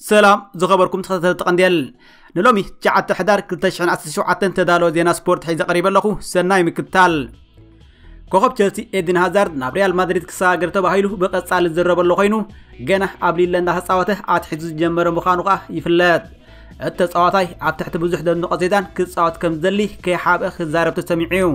ሰላም ዝኸበርኩም ተኸታተልቲ ቀንዴል፣ ንሎሚ ትሽዓተ ሕዳር ክልተ ሽሕን ዓሰርተ ሸውዓተን ተዳለወ ዜና ስፖርት ሒዘ ቀሪበ ኣለኹ። ሰናይ ምክትታል። ኮኸብ ቸልሲ ኤድን ሃዛርድ ናብ ሪያል ማድሪድ ክሰጋገር ተባሂሉ ብቐጻሊ ዝዝረበሉ ኮይኑ፣ ገና ኣብ ሊለ እንዳተጻወተ ኣትሒዙ ዝጀመረ ምዃኑ ከኣ ይፍለጥ። እቲ ተጻዋታይ ኣብ ትሕቲ ብዙሕ ዘድንቖ ዜዳን ክጻወት ከም ዝደሊ ከይሓብአ ክዛረብ ተሰሚዑ እዩ።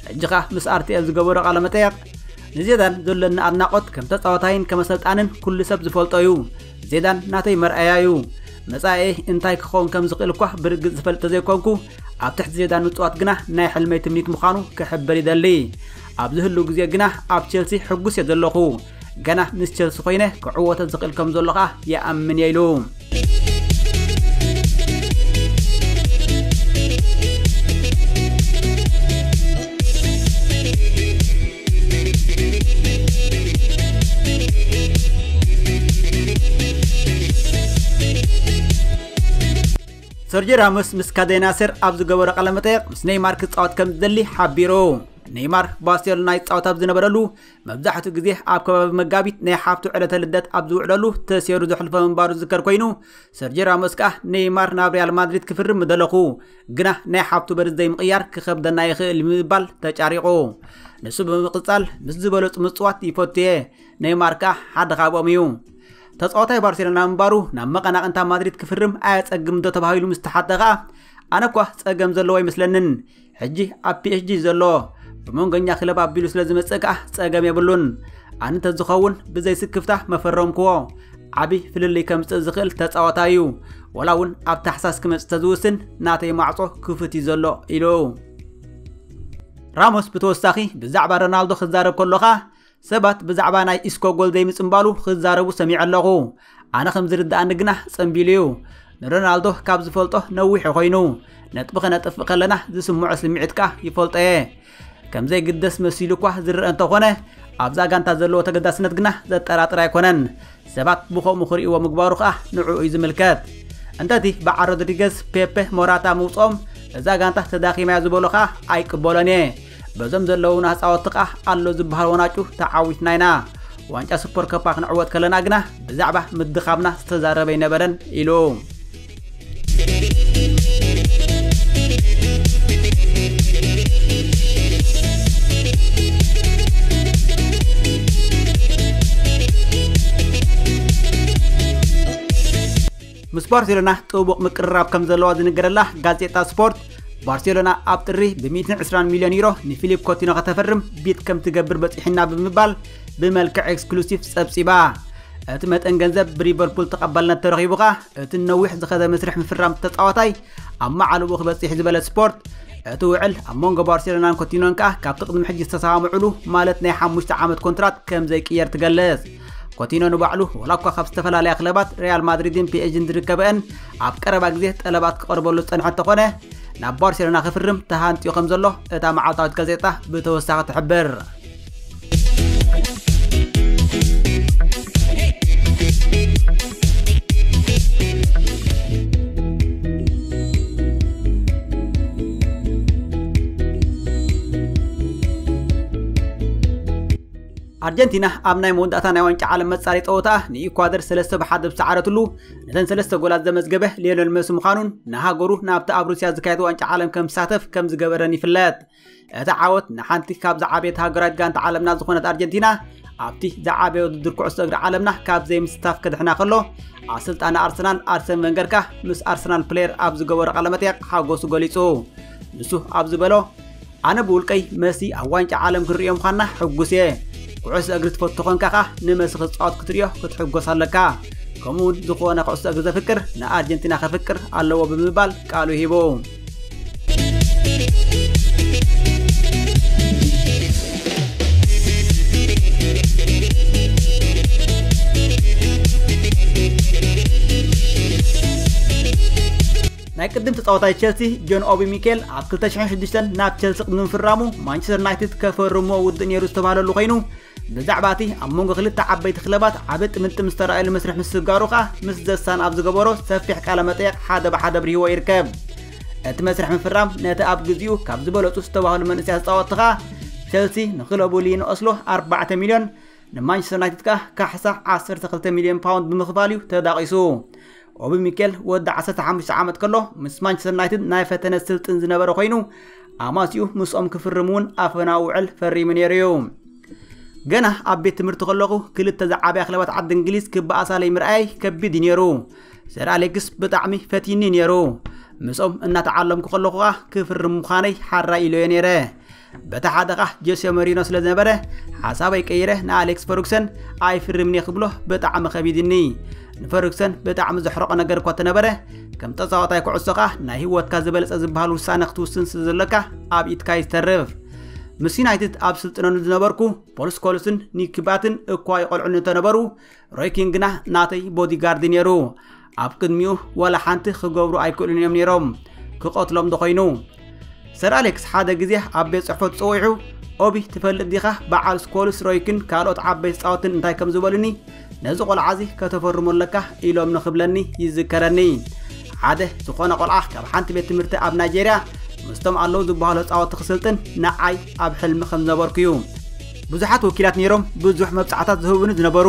ሕጂ ከኣ ምስ ኣርቲኤል ዝገበሮ ቃለ መጠየቕ፣ ንዜዳን ዘለኒ ኣድናቖት ከም ተጻዋታይን ከም ኣሰልጣንን ኩሉ ሰብ ዝፈልጦ እዩ። ዜዳን ናተይ መርኣያ እዩ። መጻኤ እንታይ ክኸውን ከም ዝኽእል እኳ ብርግጽ ዝፈልጥ ተዘይኮንኩ፣ ኣብ ትሕቲ ዜዳን ምጽዋት ግና ናይ ሕልመይ ትምኒት ምዃኑ ክሕብር ይደሊ። ኣብዚ ህሉ ግዜ ግና ኣብ ቸልሲ ሕጉስ እየ ዘለኹ። ገና ምስ ቸልሲ ኮይነ ክዕወተ ዝኽእል ከም ዘሎ ከኣ ይኣምን እየ ኢሉ። ሰርጂ ራሞስ ምስ ካዴናሰር ኣብ ዝገበሮ ቃለ መጠየቕ፣ ምስ ኔይማር ክጻወት ከም ዝደሊ ሓቢሩ። ኔይማር ባርሴሎና ይጻወት ኣብ ዝነበረሉ፣ መብዛሕትኡ ግዜ ኣብ ከባቢ መጋቢት ናይ ሓፍቱ ዕለተ ልደት ኣብ ዝውዕለሉ ተሰይሩ ዘሕልፎ ምንባሩ ዝዝከር ኮይኑ፣ ሰርጂ ራሞስ ከኣ ኔይማር ናብ ሪያል ማድሪድ ክፍርም ምደለኹ፣ ግና ናይ ሓፍቱ በርዝደይ ምቕያር ክኸብደና ይኽእል ብምባል ተጫሪቑ። ንሱ ብምቕጻል፣ ምስ ዝበለጹ ምጽዋት ይፈቱ እየ፣ ኔይማር ከኣ ሓደ ካብኦም እዩ። ተጻዋታይ ባርሴሎና ምንባሩ ናብ መቐናቕንታ ማድሪድ ክፍርም ኣየጸግም ዶ ተባሂሉ ምስ ተሓተ ከኣ፣ ኣነ እኳ ጸገም ዘለዎ ኣይመስለንን። ሕጂ ኣብ ፒ ኤስ ጂ ዘሎ፣ ብመንጎኛ ክለብ ኣቢሉ ስለ ዝመጽእ ከኣ ጸገም የብሉን። ኣነ እንተዝኸውን ብዘይ ስክፍታ መፈረምክዎ። ዓቢ ፍልልይ ከምጽእ ዝኽእል ተጻዋታይ እዩ። ወላ እውን ኣብ ታሕሳስ ክመጽእ ተዝውስን ናተይ ማዕጾ ክፉት እዩ ዘሎ ኢሉ። ራሞስ ብተወሳኺ ብዛዕባ ሮናልዶ ክዛረብ ከሎ ከኣ ሰባት ብዛዕባ ናይ ኢስኮ ጎል ዘይምጽንባሉ ክዛረቡ ሰሚዐ ኣለኹ። ኣነ ከም ዝርድኣኒ ግና ጸንቢሉ እዩ። ንሮናልዶ ካብ ዝፈልጦ ነዊሕ ኮይኑ፣ ነጥቢ ከነጥፍእ ከለና ዝስምዖ ስምዒት ከኣ ይፈልጦ እየ። ከም ዘይግደስ መሲሉ እኳ ዝረአ እንተኾነ፣ ኣብዛ ጋንታ ዘለዎ ተገዳስነት ግና ዘጠራጥር ኣይኮነን። ሰባት ብኸምኡ ክርእይዎ ምግባሩ ከኣ ንዕኡ እዩ ዝምልከት። እንተቲ በዓል ሮድሪገዝ፣ ፔፔ፣ ሞራታ ምውጽኦም እዛ ጋንታ ተዳኺማ እያ ዝበሎ ከኣ ኣይቅበሎን እየ። በዞም ዘለዉና ተጻወትቲ ከኣ ኣሎ ዝበሃል ወናጩ ተዓዊትና ኢና። ዋንጫ ሱፐር ኮፓ ክንዕወት ከለና ግና ብዛዕባ ምድኻምና ዝተዛረበ ኣይነበረን ኢሉ። ምስ ባርሴሎና ጥቡቕ ምቅርራብ ከም ዘለዋ ዝንገረላ ጋዜጣ ስፖርት፣ ባርሴሎና ኣብ ጥሪ ብ ሚእትን ዕስራን ሚልዮን ዩሮ ንፊሊፕ ኮቲኖ ከተፈርም ቢድ ከም ትገብር በጺሕና ብምባል ብመልክዕ ኤክስክሉሲቭ ጸብጺባ። እቲ መጠን ገንዘብ ብሊቨርፑል ተቐባልነት ተረኺቡ ከኣ፣ እቲ ነዊሕ ዝኸደ መስርሕ ምፍራም ተጻዋታይ ኣብ መዓልኡ ክበጽሕ ዝበለ ስፖርት፣ እቲ ውዕል ኣብ መንጎ ባርሴሎናን ኮቲኖን ከኣ ካብቲ ቅድሚ ሕጂ ዝተሰማምዑሉ፣ ማለት ናይ ሓሙሽተ ዓመት ኮንትራት ከም ዘይቅየር ትገልጽ። ኮቲኖ ንባዕሉ፣ ዋላ እኳ ካብ ዝተፈላለያ ክለባት ሪያል ማድሪድን ፒ ኤስ ጂን ዝርከበአን ኣብ ቀረባ ግዜ ጠለባት ክቐርበሉ ዝጸንሐ እንተኾነ፣ ናብ ባርሴሎና ክፍርም ተሃንጥዩ ከም ዘሎ እታ መዓልታዊት ጋዜጣ ብተወሳኺ ትሕብር። ኣርጀንቲና ኣብ ናይ መወዳእታ ናይ ዋንጫ ዓለም መጻረዪ ጸወታ ንኢኳደር ሰለስተ ብ ሓደ ብዝሰዓረትሉ፣ ነተን ሰለስተ ጎላት ዘመዝገበ ሊዮነል መሲ ምዃኑን ንሃገሩ ናብቲ ኣብ ሩስያ ዝካየድ ዋንጫ ዓለም ከም ዝሳተፍ ከም ዝገበረን ይፍለጥ። እቲ ዓወት ንሓንቲ ካብ ዝዓበየት ሃገራት ጋንታ ዓለምና ዝኾነት ኣርጀንቲና ኣብቲ ዝዓበየ ውድድር ኩዕሶ እግሪ ዓለምና ካብ ዘይምስታፍ ከድሕና ከሎ፣ ኣሰልጣኒ ኣርሰናል ኣርሰን ቨንገር ከኣ ምስ ኣርሰናል ፕሌየር ኣብ ዝገበሮ ቃለ መጠየቕ ሓጎሱ ገሊጹ። ንሱ ኣብ ዝበሎ፣ ኣነ ብውልቀይ መሲ ኣብ ዋንጫ ዓለም ክንርእዮ ምዃንና ሕጉስ እየ። ኩዕሶ እግሪ ትፈቱ ኾንካ ኸኣ ንመሲ ክጻወት ክትርእዮ ክትሕጎስ ኣለካ። ከምኡ እውን ዝኾነ ኩዕሶ እግሪ ዘፍቅር ንኣርጀንቲና ከፍቅር ኣለዎ ብምባል ቃሉ ሂቡ። ናይ ቅድም ተጻዋታይ ቸልሲ ጆን ኦቢ ሚኬል ኣብ ክልተ ሽሕን ሽዱሽተን ናብ ቸልሲ ቅድሚ ምፍራሙ ማንቸስተር ዩናይትድ ከፈርሞ ውድእ ነይሩ ዝተባህለሉ ኮይኑ፣ ብዛዕባ እቲ ኣብ መንጎ ክልተ ዓበይቲ ክለባት ዓቢ ጥምጥም ዝተረኣየሉ መስርሕ ምስጋሩ ከኣ ምስ ዘሳን ኣብ ዝገበሮ ሰፊሕ ቃለ መጠየቕ ሓደ ብሓደ ኣብሪህዎ ይርከብ። እቲ መስርሕ ምፍራም ነቲ ኣብ ግዜኡ ካብ ዝበለጹ ዝተባህሉ መንእሰያት ተጻወትቲ ከኣ፣ ቸልሲ ንክለቡ ሊን ኦስሎ ኣርባዕተ ሚልዮን፣ ንማንቸስተር ዩናይትድ ከኣ ካሕሳ ዓሰርተ ክልተ ሚልዮን ፓውንድ ብምኽፋል እዩ ተዳቒሱ። ኦቢ ሚኬል ወዲ ዓሰርተ ሓሙሽተ ዓመት ከሎ ምስ ማንቸስተር ዩናይትድ ናይ ፈተነ ስልጥን ዝነበረ ኮይኑ ኣማሲኡ ምስኦም ክፍርም እውን ኣፈና ውዕል ፈሪሙ ነይሩ እዩ። ገና ኣብ ቤት ትምህርቲ ከለኹ ክልተ ዝዓበያ ክለባት ዓዲ እንግሊዝ ክበኣሳለይ ምርኣይ ከቢድ እዩ ነይሩ። ሰር ኣሌክስ ብጣዕሚ ፈቲኒ ነይሩ። ምስኦም እናተዓለምኩ ከለኹ ኸዓ ክፍርም ምዃነይ ሓራይ ኢለዮ ነይረ። በቲ ሓደ ኸዓ ጆሴ መሪኖ ስለ ዝነበረ ሓሳበይ ቀይረ ንኣሌክስ ፈርጉሰን ኣይፍርምን እየ ክብሎ ብጣዕሚ ከቢድኒ። ንፈርጉሰን ብጣዕሚ ዘሕረቆ ነገር እኳ ተነበረ ከም ተፃዋታይ ኩዕሶ ኸዓ ናይ ህይወትካ ዝበለፀ ዝበሃል ውሳነ ክትውስን ስለ ዘለካ ኣብ ኢድካ ይስተርፍ። ምስ ዩናይትድ ኣብ ስልጥነሉ ዝነበርኩ ፖል ስኮልስን ኒክ ባትን እኳ ይቆልዑኒ እንተነበሩ ሮይ ኪን ግና ናተይ ቦዲጋርድ ነይሩ። ኣብ ቅድሚኡ ዋላ ሓንቲ ክገብሩ ኣይክእሉን እዮም ነይሮም። ክቐትሎም ዶ ኮይኑ? ሰር ኣሌክስ ሓደ ግዜ ኣብ ቤት ጽሕፈት ጸዊዑ ኦቢ ትፈልጥ ዲኻ በዓል ስኮልስ ሮይክን ካልኦት ዓበይቲ ጻወትን እንታይ ከም ዝበሉኒ ነዚ ቆልዓ እዚ ከተፈርሞ ኣለካ ኢሎም ንኽብለኒ ይዝከረኒ። ሓደ ዝኾነ ቆልዓ ካብ ሓንቲ ቤት ትምህርቲ ኣብ ናይጄርያ ምስቶም ኣለዉ ዝበሃሉ ጻወቲ ክስልጥን ንዓይ ኣብ ሕልሚ ከም ዝነበርኩ እዩ። ብዙሓት ወኪላት ነይሮም ብዙሕ መብጻዕታት ዝህቡኒ ዝነበሩ።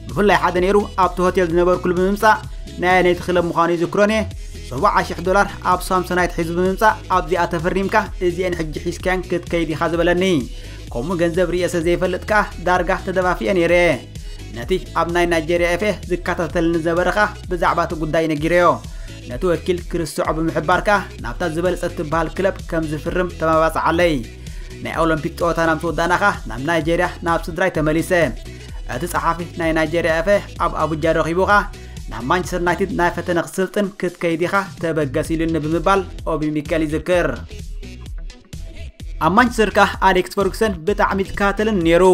ብፍላይ ሓደ ነይሩ ኣብቲ ሆቴል ዝነበርኩሉ ብምምጻእ ናይ ኣየነይቲ ክለብ ምዃኑ ይዝክሮን እየ። ሰብዓ ሽሕ ዶላር ኣብ ሳምሶናይት ሒዙ ብምምጻእ ኣብዚኣ ተፈሪምካ እዚአን ሕጂ ሒዝካያን ክትከይድ ኢኻ ዝበለኒ። ከምኡ ገንዘብ ርእየ ስለ ዘይፈልጥ ከኣ ዳርጋ ተደፋፊአ ነይረ። ነቲ ኣብ ናይ ናይጄርያ ኤፍኤ ዝከታተልኒ ዝነበረ ከኣ ብዛዕባ እቲ ጉዳይ ነጊረዮ። ነቲ ወኪል ክርስዖ ብምሕባር ከኣ ናብታ ዝበለጸት ትበሃል ክለብ ከም ዝፍርም ተመባጽዓለይ። ናይ ኦሎምፒክ ጸወታና ምስ ወዳእና ከኣ ናብ ናይጄርያ ናብ ስድራይ ተመሊሰ። እቲ ጸሓፊ ናይ ናይጄርያ ኤፍኤ ኣብ ኣቡጃ ረኺቡ ከኣ ናብ ማንቸስተር ዩናይትድ ናይ ፈተነ ክስልጥን ክትከይድ ኢኻ ተበገስ ኢሉኒ ብምባል ኦቢ ሚኬል ይዝክር። ኣብ ማንቸስተር ከኣ ኣሌክስ ፈርጉሰን ብጣዕሚ ዝከታተልን ነይሩ።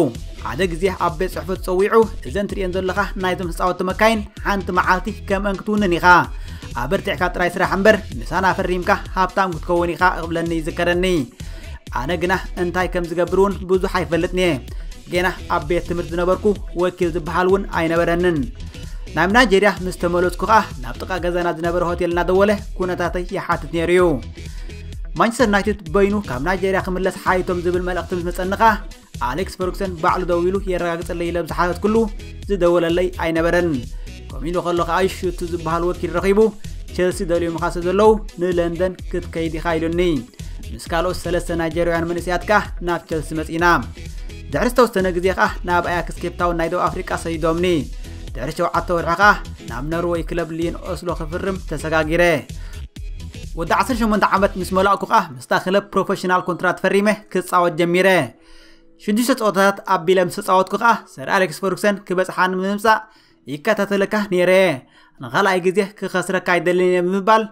ሓደ ግዜ ኣብ ቤት ጽሕፈት ጸዊዑ እዘን ትርእየን ዘለኻ ናይዞም ተጻወትቲ መካይን ሓንቲ መዓልቲ ከምአን ክትውንን ኢኻ። ኣበርቲዕካ ጥራይ ስራሕ እምበር ምሳና ፈሪምካ ሃብታም ክትከውን ኢኻ ክብለኒ ይዝከረኒ። ኣነ ግና እንታይ ከም ዝገብር እውን ብዙሕ ኣይፈልጥን እየ። ገና ኣብ ቤት ትምህርቲ ዝነበርኩ ወኪል ዝበሃል እውን ኣይነበረንን። ናብ ናይጄርያ ምስ ተመለስኩ ከኣ ናብ ጥቓ ገዛና ዝነበረ ሆቴል እናደወለ ኩነታተይ ይሓትት ነይሩ እዩ። ማንቸስተር ዩናይትድ በይኑ ካብ ናይጄርያ ክምለስ ሓይቶም ዝብል መልእኽቲ ምስ መጸኒ ከኣ ኣሌክስ ፈርጉሰን ባዕሉ ደዊሉ የረጋግጸለይ ኢለ ብዝሓተትኩሉ ዝደወለለይ ኣይነበረን። ከምኡ ኢሉ ከሎ ከኣ ሽቱ ዝበሃል ወኪል ረኺቡ ቸልሲ ደልዮምኻ ስለ ዘለዉ ንለንደን ክትከይድ ኢኻ ኢሉኒ። ምስ ካልኦት ሰለስተ ናይጀርያውያን መንእሰያት ከኣ ናብ ቸልሲ መጺና። ድሕሪ ዝተወሰነ ግዜ ከኣ ናብ ኣያክስ ኬፕታውን ናይ ደቡብ ኣፍሪቃ ሰዲዶምኒ። ድሕሪ ሸውዓተ ወርሒ ከኣ ናብ ኖርወይ ክለብ ሊዮን ኦስሎ ክፍርም ተሰጋጊረ። ወዲ ዓሰርተ ሸሞንተ ዓመት ምስ መላእኩ ከኣ ምስታ ክለብ ፕሮፌሽናል ኮንትራት ፈሪመ ክጻወት ጀሚረ። ሽዱሽተ ጸወታታት ኣቢለ ምስ ተጻወትኩ ከኣ ሰር ኣሌክስ ፈርጉሰን ክበጽሓኒ ብምምጻእ ይከታተለካ ነይረ። ንኻልኣይ ግዜ ክኸስረካ ኣይደልን እየ ብምባል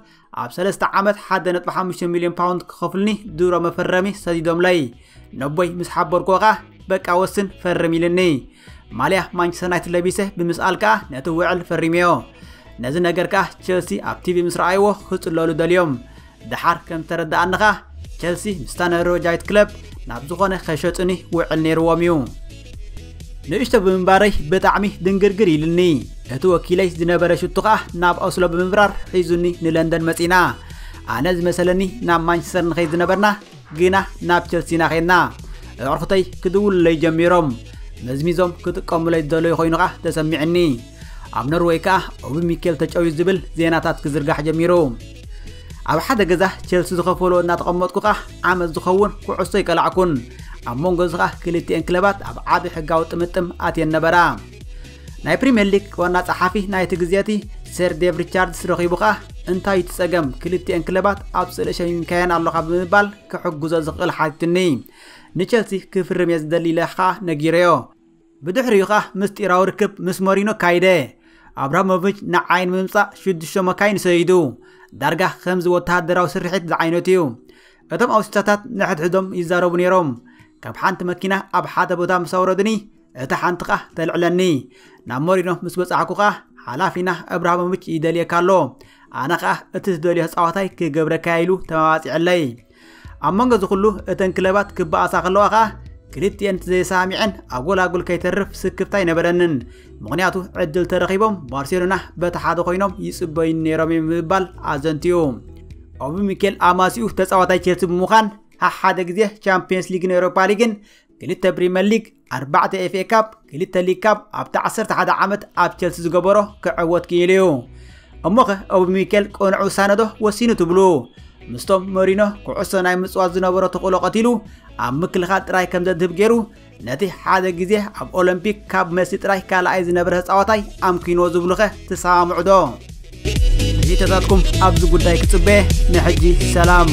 ኣብ ሰለስተ ዓመት ሓደ ነጥቢ ሓሙሽተ ሚልዮን ፓውንድ ክኸፍሉኒ ድሮ መፈረሚ ሰዲዶምለይ። ነቦይ ምስ ሓበርኩዎ ከኣ በቃ ወስን ፈርም ኢልኒ። ማልያ ማንቸስተር ዩናይትድ ለቢሰ ብምስኣል ከኣ ነቲ ውዕል ፈሪመዮ። ነዚ ነገር ከኣ ቸልሲ ኣብ ቲቪ ምስ ረኣይዎ ክጽለሉ ደልዮም። ደሓር ከም ተረድኣኒ ከኣ ቸልሲ ምስታ ኖርወጃዊት ክለብ ናብ ዝኾነ ከሸጡኒ ውዕል ነይርዎም እዩ። ንእሽቶ ብምንባረይ ብጣዕሚ ድንግርግር ኢሉኒ። እቲ ወኪለይ ዝነበረ ሽቱ ከኣ ናብ ኦስሎ ብምብራር ሒዙኒ ንለንደን መጺና። ኣነ ዝመሰለኒ ናብ ማንቸስተር ንኸይድ ዝነበርና ግና ናብ ቸልሲ ኢና ኸድና። ኣዕሩኽተይ ክድውሉለይ ጀሚሮም። መዝሚዞም ክጥቀሙለይ ዝደለዩ ኮይኑ ኸኣ ተሰሚዕኒ። ኣብ ኖርወይ ከኣ ኦቢ ሚኬል ተጨውዩ ዝብል ዜናታት ክዝርጋሕ ጀሚሩ። ኣብ ሓደ ገዛ ቸልሲ ዝኸፈሎ እናተቐመጥኩ ከኣ ዓመት ዝኸውን ኩዕሶ ይቀላዕኩን። ኣብ መንጎ እዚ ከኣ ክልቲኤን ክለባት ኣብ ዓቢ ሕጋዊ ጥምጥም ኣትየን ነበራ። ናይ ፕሪምየር ሊግ ዋና ጸሓፊ ናይቲ ግዜ እቲ ሰር ዴቭ ሪቻርድስ ረኺቡ ከኣ እንታይ እቲ ጸገም ክልቲኤን ክለባት ኣብ ስእሊ ሸሚምካየን ኣለኻ ብምባል ክሕግዞ ዝኽእል ሓቲቱኒ። ንቸልሲ ክፍርም እየ ዝደሊ ኢለ ከኣ ነጊረዮ። ብድሕሪኡ ኸኣ ምስጢራዊ ርክብ ምስ ሞሪኖ ካይደ። ኣብራሞቪች ንዓይ ንምምጻእ ሽዱሽተ መካይን ሰይዱ። ዳርጋ ከምዚ ወተሃደራዊ ስርሒት ዝዓይነቱ እዩ። እቶም ኣውስታታት ንሕድሕዶም ይዛረቡ ነይሮም። ካብ ሓንቲ መኪና ኣብ ሓደ ቦታ ምስ ኣውረዱኒ እታ ሓንቲ ኸኣ ተልዕለኒ። ናብ ሞሪኖ ምስ በጻሕኩ ኸኣ ሓላፊና እብራሂሞቪች ይደልየካ ኣሎ። ኣነ ኸኣ እቲ ዝደልዮ ተጻዋታይ ክገብረካ ኢሉ ተመባጺዐለይ። ኣብ መንጎ እዚ ኩሉ እተን ክለባት ክበኣሳ ከለዋ ከኣ ክልቲኤን ዘይሰማሚዐን ኣጎላጉል ከይተርፍ ስክፍታ ኣይነበረንን። ምኽንያቱ ዕድል ተረኺቦም ባርሴሎና በቲ ሓደ ኮይኖም ይጽበዩኒ ነይሮም እዮም ብምባል ኣዘንትዩ። ኦቢ ሚኬል ኣማሲኡ ተጻዋታይ ቸልሲ ብምዃን ሓደ ግዜ ቻምፒየንስ ሊግን ኤውሮፓ ሊግን ክልተ ፕሪምየር ሊግ ኣርባዕተ ኤፍኤ ካፕ ክልተ ሊግ ካፕ ኣብቲ ዓሰርተ ሓደ ዓመት ኣብ ቸልሲ ዝገበሮ ክዕወት ክኢሉ እዩ። እሞኸ ኦቢ ሚኬል ቅኑዕ ውሳነ ዶ ወሲኑ ትብሉ? ምስቶም መሪኖ ኩዕሶ ናይ ምጽዋት ዝነበሮ ተኽእሎ ቀቲሉ ኣብ ምክልኻል ጥራይ ከም ዘድህብ ገይሩ፣ ነቲ ሓደ ግዜ ኣብ ኦሎምፒክ ካብ መሲ ጥራይ ካልኣይ ዝነበረ ተጻዋታይ ኣምኪንዎ ዝብሉኸ ትሰማምዑ ዶ? ርእይቶታትኩም ኣብዚ ጉዳይ ክጽበየ፣ ንሕጂ ሰላም።